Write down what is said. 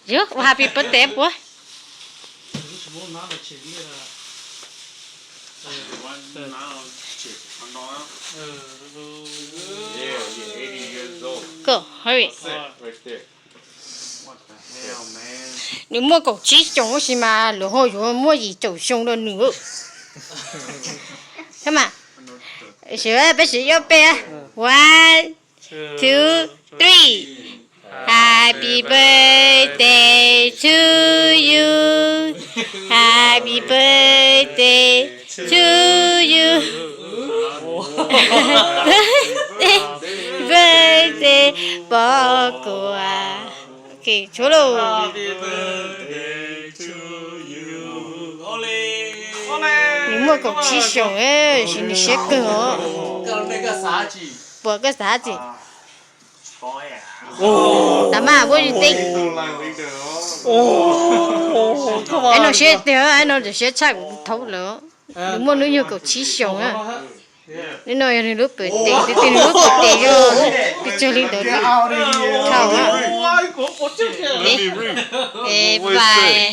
Yog ua happy birthday puas? Nws muaj kaum tsib xyoos tab sis mas luag ho yuav muab yim caum xyoo rau nws. Peb sim ib ob peb, one, two, three. Happy birthday to you. Happy birthday to you. Birthday, Pov Kuam. Tshuav lauj. Nws muaj kaum tsib xyoos, nws siab kawg os. Puas koj xav tsi? Tam mas puab tsis teb. Ab no siab tiag, ab no siab tshaj kuv thaum lawm. Nws muaj hnub nyoog kaum tsib xyoos na. Hnub no yog nws lub birthday, tus twg nws lub birthday yog pes tsawg li ntawd. Thaum na. Bye.